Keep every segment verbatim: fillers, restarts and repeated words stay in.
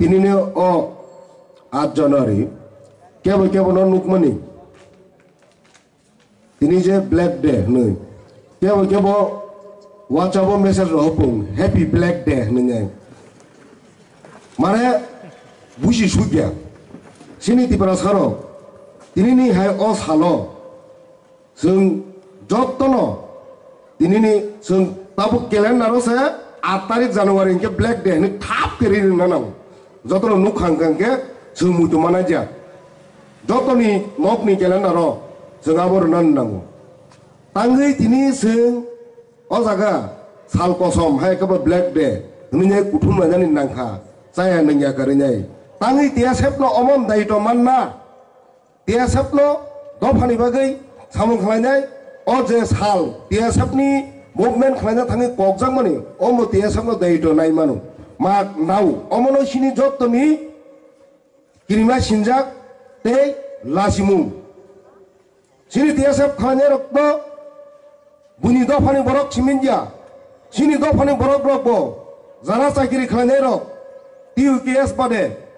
Tinini o aat January kebo kebo no nukmani. Tini je Black Day hwnwi, kebo kebo WhatsApp o message rok hopung, "Happy Black Day" hwnwi nai. Mane buji sugya. Sini Tiprasa rok, tinini hai o salo, chwng jottono, tinini chwng tabuk calendar o se aat tarik January hinkhe Black Day hwnwi thap khe ri rwna nango. Jotono nukha hwnkha hwnkhe chwng muitu manajak. Jotoni nokni calendar o chwng abo rwna nango. Tangwi tini chwng o jaga sal kosom hai khe bo Black Day hwnwi nai kuthum lainani nangkha, chaya nungya kwrwi nai. Tangwi T S F no omo daito manna, T S F no dophani bagwi samung khlainai, o je sal T S F ni movement khlaina thangwi kokjakmani, omo T S F no daito nai mano. Ma nao, omono sini jottoni kirima sinjak tei lasimung. Sini T S F khlainairokno buini dophani borok simindia. Sini dophani borok rokbo jara chakiri khlainairok T U K S bade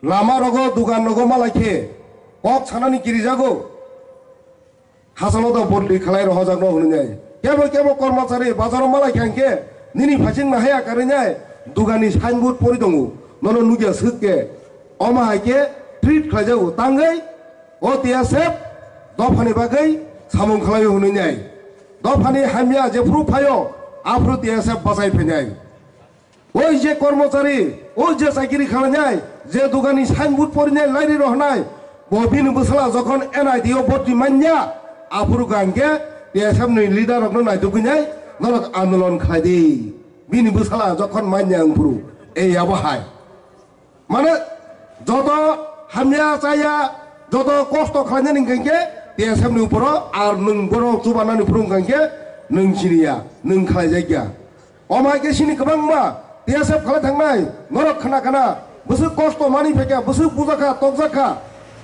lama rogo, dugan rogo malai khe kok sanani kirijago. Hachalo da bodli khalai rohojak no hwnwi nai. Kebo kebo kormachari bazaro malai khe hwnkhe nini phasing nahaya karwi nai, dugani signboard pori tongo, nono nugya swk khe. Omo hai khe treat khlaijago. Tangwi o T S F dophani bagwi samung khlaio hwnwi nai. Dophani hamya jephru phaio, aphru T S F bachai phainai. Oi je kormochari, oi je chakiri khlainai, je dugani signboard porinai lairi rohnai, bo bini bwsala jokhon N I D o boti manya, aphuru hwnkhe T S F ni leader rokno naitugwinai norok andolon khlai di. Bini bwsala jokhon manya wngphuru, ei abo hai. Mane joto hamya chaya, joto kosto khlainani hwnkhe T S F ni uporo ar nwng bono chubanani phuru hwnkhe nwng siniya, nwng khlaijakya. Omo hai khe sini kwbangma T S F khalai thangnai, norok khna khna, bwswk kosto mani phaikha, bwswk bujakha, tokjakha.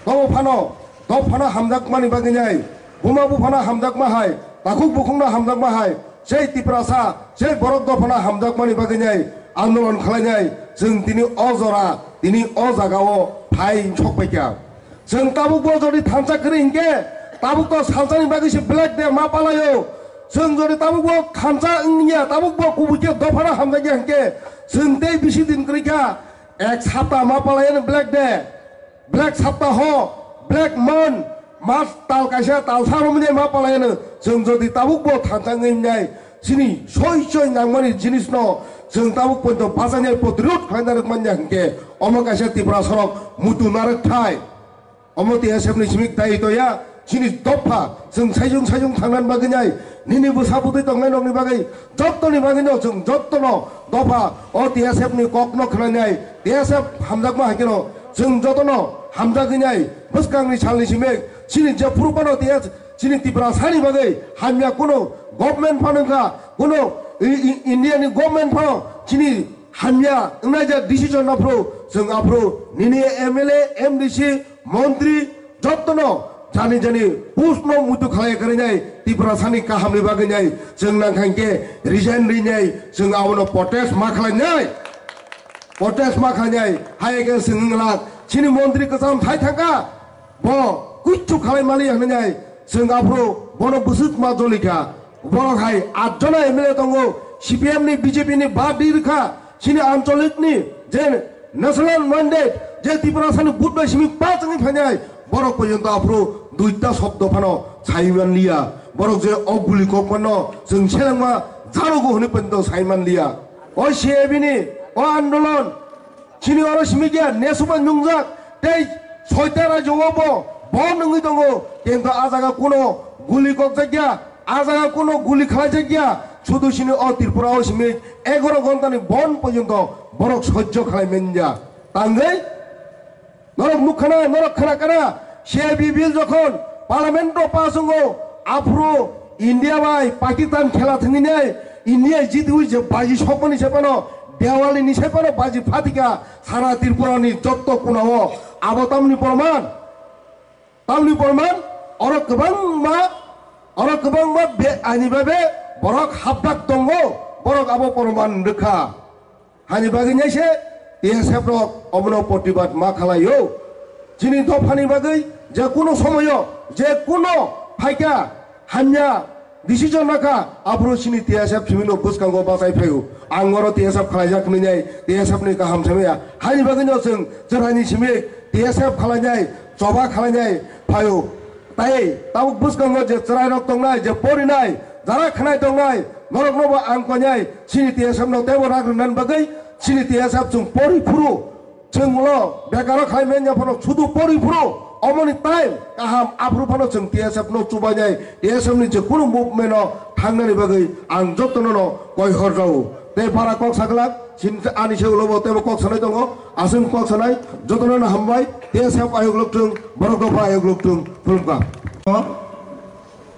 Tobo phano, dopha phano hamjakmani bagwi nai, buma buphano hamjakma hai, takhuk bukhukno hamjakma hai, sei Tiprasa, sei borok dophano hamjakmani bagwi nai, andolon khlainai, chwng tini o jora, tini o jagao phai sokpaikha. Chwng tabukbo jodi thansa kwrwi hinkhe, tabuk to salsani bagwi se Black Day ma palaio. Chwng jodi tabukbo thansa wngya, tabukbo kubui khe dophano hamjakya hinkhe, chwng tei bisi din kwrwi kha, ek sapta ma palaiano Black Day, Black Sapta ho, Black Month, mas tal kaisa tal sa romwi ma palaiano. Chwng jodi tabukbo thansa wngwi nai, chini soi soi nangmani jinisno chwng tabuk poito bachainai protirod khlaina rwkmanya hinkhe, omo kaisa Tiprasa rok muitu narwk thai. Omo T S F ni simi dai toya, chini dopha, chwng saijung saijung thangnani bagwi nai, nini bwsa bwtwi tongnai nokni bagwi, jottoni bagwino chwng jottono dopha, o T S F ni kokno khwnanai, T S F hamjakma hai kheno chwng jotono hamjagwi nai, bwskangni salni simi chini jephuru phano T S, chini Tiprasani bagwi hamya kuno government phano wngkha, kuno i-, i-, India ni government phano chini hamya wngnai jak decision naphuru, chwng aphuru nini M L A, M D C, montri, jottono jani jani post no muitu khalai kwrwi nai, Tiprasani kahamni bagwi nai, chwng nangkha hinkhe resign rinai, chwng abono protest ma khlainai, protest ma khlainai, hai khe chwng wngla, chini montri kwcham thai thangkha, bo kuichu khalai mali hwnwi nai, chwng aphuru bono bwswk ma jolikha, borok hai atjona M L A tongo, C P M ni, B J P ni ba di rwkha, chini ancholik ni je national mandate, je Tiprasani vote bai simi pass wngwi phainai, borok porjonto aphuru duita shobdo phano sai manliya. Borok je o guli kok phano chwng selengma jarogo hwnwi porjonto sai manliya. O C A B ni o andolon chini oro simi khe nesuba nungjak tei soita rajyo o bo bon wngwi tongo, kintu a jaga kuno guli kokjakya, a jaga kuno guli khlaijakya, sudu sini o Tripura o simi egaro ghontani bon porjonto borok sojjo khlai manya. Tangwi norok nukha na, norok khna kana, C A B bill jokhon parliament o pass wngo, aphuru India bai Pakistan khela thwngwi nai, India jitwi je baji sokmani se phano, Diwali ni se phano baji phatika sara Tripura ni jotto kuna o. Abo tamni porman? Tamni porman? Oro kwbangma, oro kwbangma be-, ani babe borok hapbak tongo, borok abo porman rwkha. Hani bagwi nai se T S F rok omono protibad ma khalai o. Chini dophani bagwi je kuno somoyo je kuno phaikha hamya decision nakha, aphuru chini T S F simino bwskango bachai phaio. Ang oro T S F khalaijak hinwi nai, T S F ni kaham samaya. Hani bagwino chwng chwraini simi T S F khalainai, choba khalainai phaio. Tai tabuk bwskango je chwrairok tongnai, je porinai, jara khanai tongnai, norokno bo ang koinai, chini T S F no teibo rak rwnani bagwi, chini T S F chwng pori phuru, chwng ulo bekaro khlai manya phano sudu pori phuru, omoni time kaham aphuru phano chwng T S F no chubainai, T S F ni je kunu movement o thangnani bagwi ang jotono no koi hor rw. Tei para kok saglak, chini ani se ulo bo teibo kok sanai tongo, aswng kok sanai, jotono no hambai, T S F ayok lok thung, borok dopha ayok lok thung, khulumkha.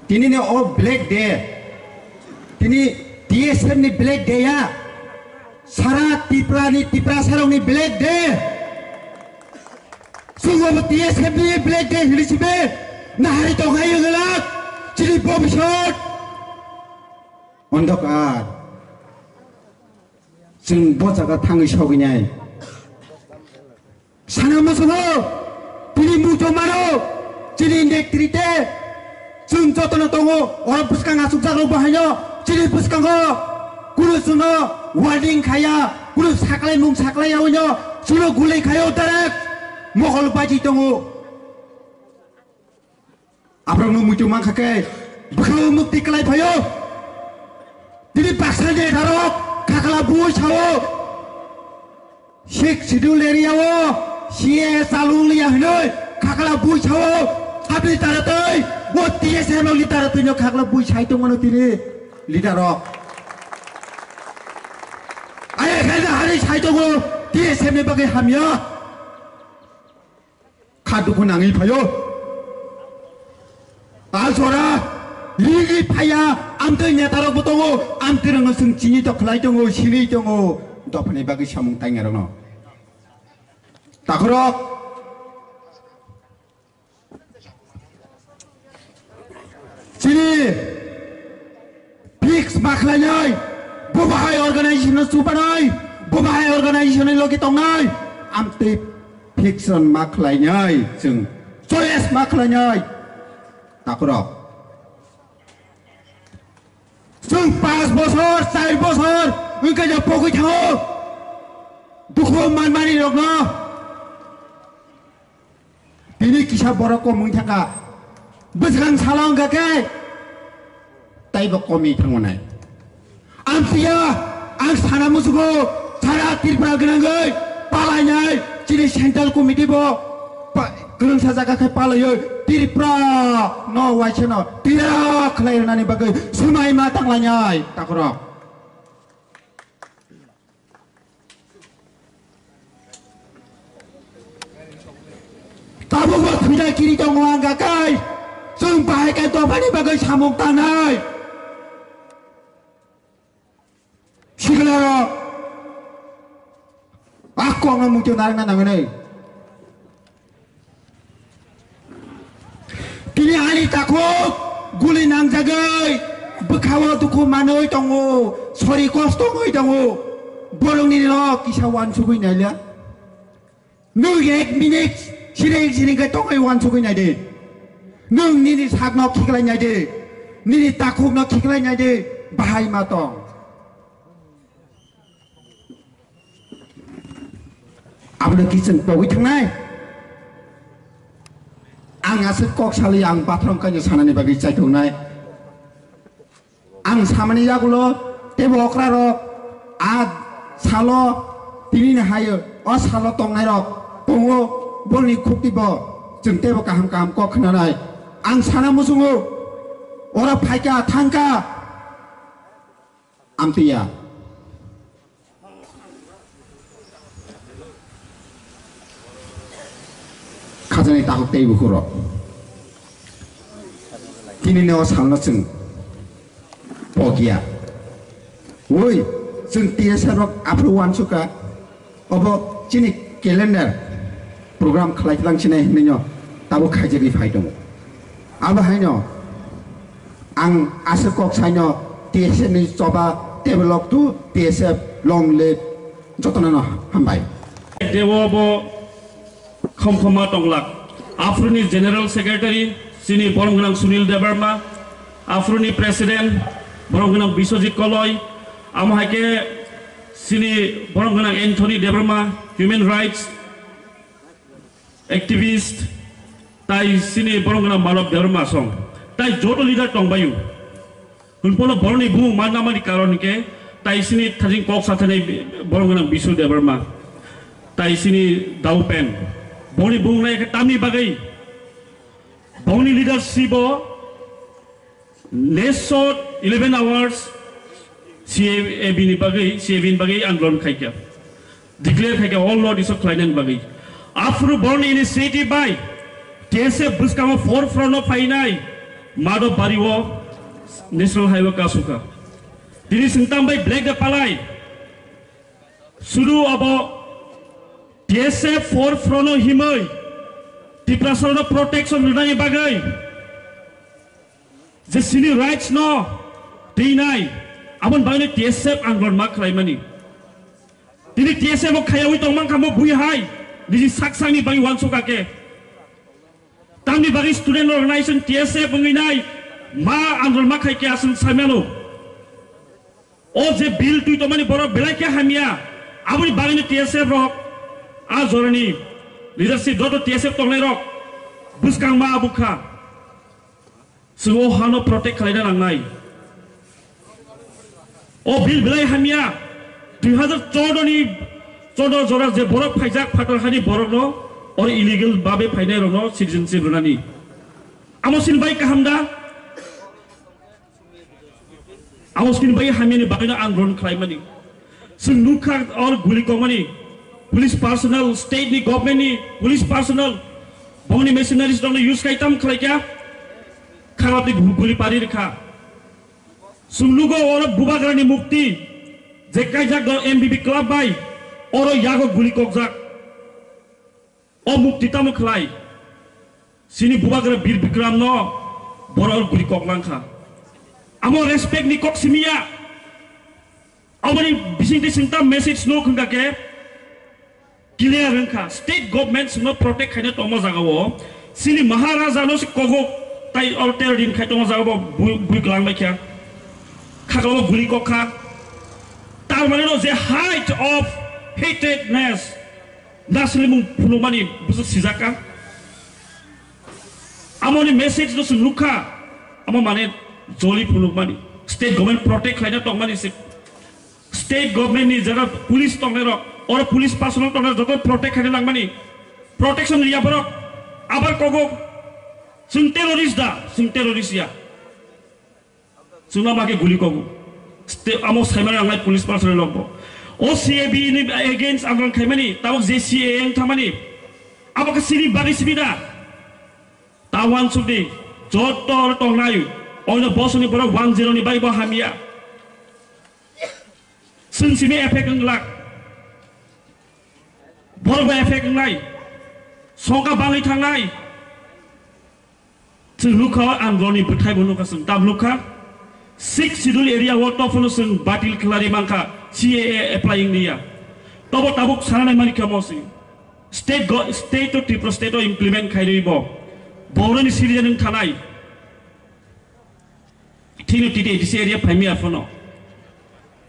Tini ni o Black Day, tini T S F ni Black Day ya, sara Tripura ni Tiprasa rok ni Black Day. Chwng bo T S F ni Black Day hili sibe, nahari tong hai wnglak, chini bobisot ondokar. Chwng bo jaga thangwi sogwinai. Sana musugo, tini muitu mano, chini netrite, chwng jotono tongo, oro bwskang achukjak rok bahaino, chini bwskango, kunu chwngno warning khaya, kunu saklai mung saklai yaoino, chwngno gulai khayo direct, mohol baji tongo. Abrokno muitu mankha khe bwkhao mukti kwlai phaio. Tini baksa netarok khakla bui sao. Sixth Schedule area o C A A chalung liya hinwi khakla bui sao. Sabni taratwi o T S F rokni taratwino khakla bui sai tongmano tini leader rok. Aya khe hari sai tongo T S F ni bagwi hamya. Kha dukhu nangwi phaio. A jora rigi phaiya, amtwi netarokbo tongo, amtwirokno chwng chini to khlai tongo, sini tongo, dophani bagwi samung tangnarokno. Takhorok chini fix ma khlainai, bo bahai organization no chubanai, bo bahai organization ni logi tongnai, amtwi fix ma khlainai, chwng choice ma khlainai. Takhorok chwng panch bosor, char bosor wngkha je pogwi thango, dukhu manmani rokno. Tini kisa borok kom wng thangkha, bwswkang salo wngkha khe taibo komwi thangonai. Amtwiya ang sana musugo sara Tripura gwnangwi palainai chini central committee bo pa-, kwrwngsa jaga khe palaiwi Tripura no waisano tira khlai rwnani bagwi swmai ma tanglainai takhorok. Tabukbo thwida kiri tongo ang gakai. Chwng bahai khe dophani bagwi samung tangnai. Sikla rok. Ak kok no muitu narwkna nangnai. Tini ani takhuk guli nangjagwi bwkhao dukhu manwi tongo, sori kosto wngwi tongo. Borokni rok kisa uansugwi naila. Nwng ek minute siring siring khe tongwi uansugwi naidi. Nwng nini sakno khiklai naidi. Nini takhukno khiklai naidi. Bahai ma tong. Abono kichwng pogwi thangnai. Ang aswk kok sali ang bathrom kaino sanani bagwi chaithoknai. Ang samani yagulo teibo okrarok a salo tinini hayo o salo tongnairok tongo, boni khuktibo chwng teibo kaham kaham kok khnanai. Ang sana muchungo oro phaikha thangkha. Amtwiya. Khajani takhuk tei bukhurok. Tini no salno chwng pokya. Oi, chwng T S F rok aphuru uansukha. Obo chini calendar program khlai phlang sinai hinwi no tabuk khaijagwi phai tongo. Abo haino ang aswk kok saino T S F ni choba table lok tu T S F long live jotono no hambai. Dewo bo khomkhoma tonglak. Afruni General Secretary, sini borom gwnang Sunil Debbarma, Afruni President, borom gwnang Biswajit Koloi, amo hai khe sini borom gwnang Anthony Debbarma, Human Rights Activist, tai sini borom gwnang Manob Debbarma song, tai joto leader tongbayu. Hwnphano boroni bumung manna mani karon hwnkhe tai sini thajing kok sathanai borom gwnang Bisu Debbarma, tai sini Daupen. Boroni bumung nai khe tamni bagwi bongni leadership o next eleven hours C A B ni bagwi, C A B ni bagwi andolon khaikha. Declare khaikha all law disobey khlainani bagwi. Afuru boroni initiative bai T S F bwskango forefront o phainai Madhobari o National Highway kasukha. Tini sengtam bai Black Day palai. Sudu abo T S F forefront o himwi Tiprasarno protection rwnani bagwi je sini rights no teinai, aboni bagwi T S F andolon ma khlaimani. Tini T S F o khayawi tongmang kha mo bui hai, niji sak sakni bagwi wansukha khe. Tamni bagwi student organization T S F wngwi nai ma andolon ma khai khe aswng saimano. O je bill twi tongmani borok belai khe hamya, aboni bagwino T S F rok, a jorani leadership joto T S F tongnai rok bwskang ma abukha. Chwng o hano protect khlaina nangnai. O bill belai hamya, dui hazar chordo ni, chordo jora je borok phaijak phatar hani borokno, oro illegal babe phainai rokno citizenship rwnani. Amo sin bai kaham da? Amo sin bai hamya ni bagwino andolon khlaimani. Chwng nukha or guli kokmani, police personnel, state ni government ni police personnel, bongni machineries rokno use khai tam khlaikha, kharap ni guli pari rikha. Chwng nugo oro bubagrani mukti je kaijak do M B B club bai, oro yago guli kokjak. O mukti tamo khlai? Chini bubagra Bir Bikram no borok guli kok langkha. Amo respect ni kok simiya. Aboni bisingtwi singta message no khungkha khe clear wngkha. State government chwngno protect khaina tongma jagao chini Maharaja no se kogok tai or terror din khai tongma jagao bui, bui kwlang bai kha. Khakao guli kok kha. Tar mane no je height of hatredness. Naslimung phunukmani bwswk sijakha. Amoni message no se nukha. Amo mane joli phunukmani. State government protect khlaina tongmani se. State government ni jaga police tongnai rok, oro police personnel tongnai joto protect khlaina nangmani. Protection riya borok. Abar kogo. Chwng terrorist da, chwng terrorist ya. Chwngno ma khe guli kogo. Ste-, amo saimani nangnai police personnel rokbo. O C A B ni against andolon khaimani, tabuk je C A A wng thangmani. Abo khe chini bagwi simi da. Ta wansuk di, joto oro tongnai, oino bosoni borok one zero ni bagwi bo hamya. Chwng simi effect wng glak. Borok bo effect wngnai. Songkha bangwi thangnai. Chwng nukha o andoloni bwthai bo nukha chwng. Tam nukha. Sixth Schedule area o to phano chwng batil khlari mankha C A A apply wngya. Tobo tabuk sana nai mani kha mo chwng. State go, state to Tripura state o implement khai rwi bo. Boroni citizen wng thanai. Thini T T A D C area phaimi aphano.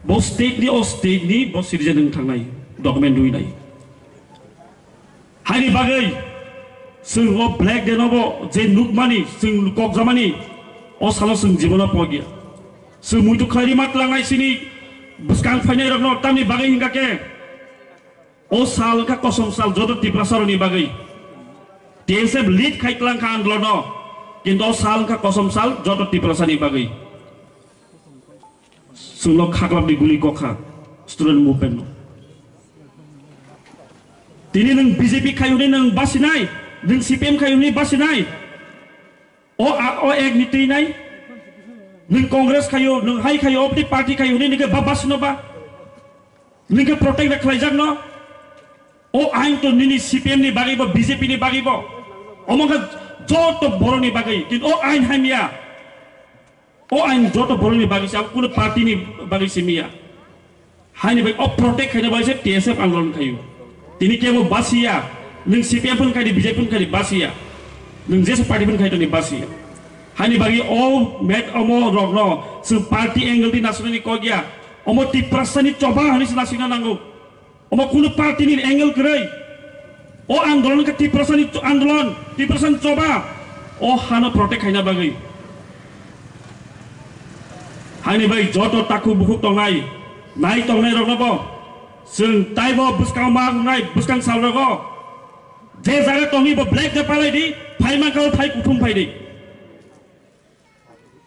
Bo state ni, o state ni, bo citizen wng thangnai, document rwi nai. Haini bagwi, chwng o Black Day no bo je nukmani, chwng kokjamani, o salo chwng jibono pogya. Chwng muitu khlai rima tlangnai chini bwskang phainai rokno, tamni bagwi hingka khe, o sal wngkha kosom sal joto Tiprasa rokni bagwi. T S F lead khai tlang kha andolon no, kintu o sal wngkha kosom sal joto Tiprasa ni bagwi. Chwngno khaklap ni guli kokha student movement no. Tini nwng B J P khai hwnwi nwng basinai, nwng C P M khai hwnwi basinai. O a-, o ek ni twi nai. Nwng Congress khayo, nwng hai khayo, opni party khayo hwnwi nwng khe ba basino ba. Nwng khe protect da khlaijakno. O ain to nini C P M ni bagwi bo, B J P ni bagwi bo. Omo khe joto boroni bagwi. Kintu o ain hamya. O ain joto boroni bagwi se, abo kuno party ni bagwi se miya. Haini bai o protect khaina bai se T S F andolon khayo. Tini kebo basiya, nung C P M pun khai di, B J P pun khai di basiya, nung jesa party pun khai toni basiya. Hani bagi o met omo rokno sung party angle di nasuna ni kogya, omo Tiprasa ni choba hani se nasuna nango. Omo kunu party ni angle kwrwi. O andolon ka Tiprasa ni cho-, andolon, Tiprasa ni choba. O hano protect khaina bagwi. Hani bai joto takhuk bukhuk tongnai, nai tongnai rokno bo. Sung taibo bwskang ma wngnai, bwskang sal rogo. Je jaga tongwi bo black de palai di, phai mankha phai kuthum phai di.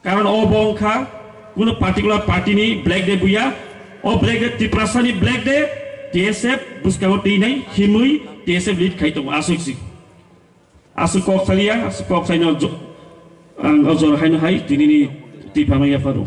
Karon o bo wngkha kuno particular party ni black de buya, o black de Tiprasa ni black de, T S F bwskango twi nai himwi T S F lead khai tongo aswk si. Aswk kok saliya, aswk kok saino jo-, ang o jor haino hai tini ni twi phamai yapharo.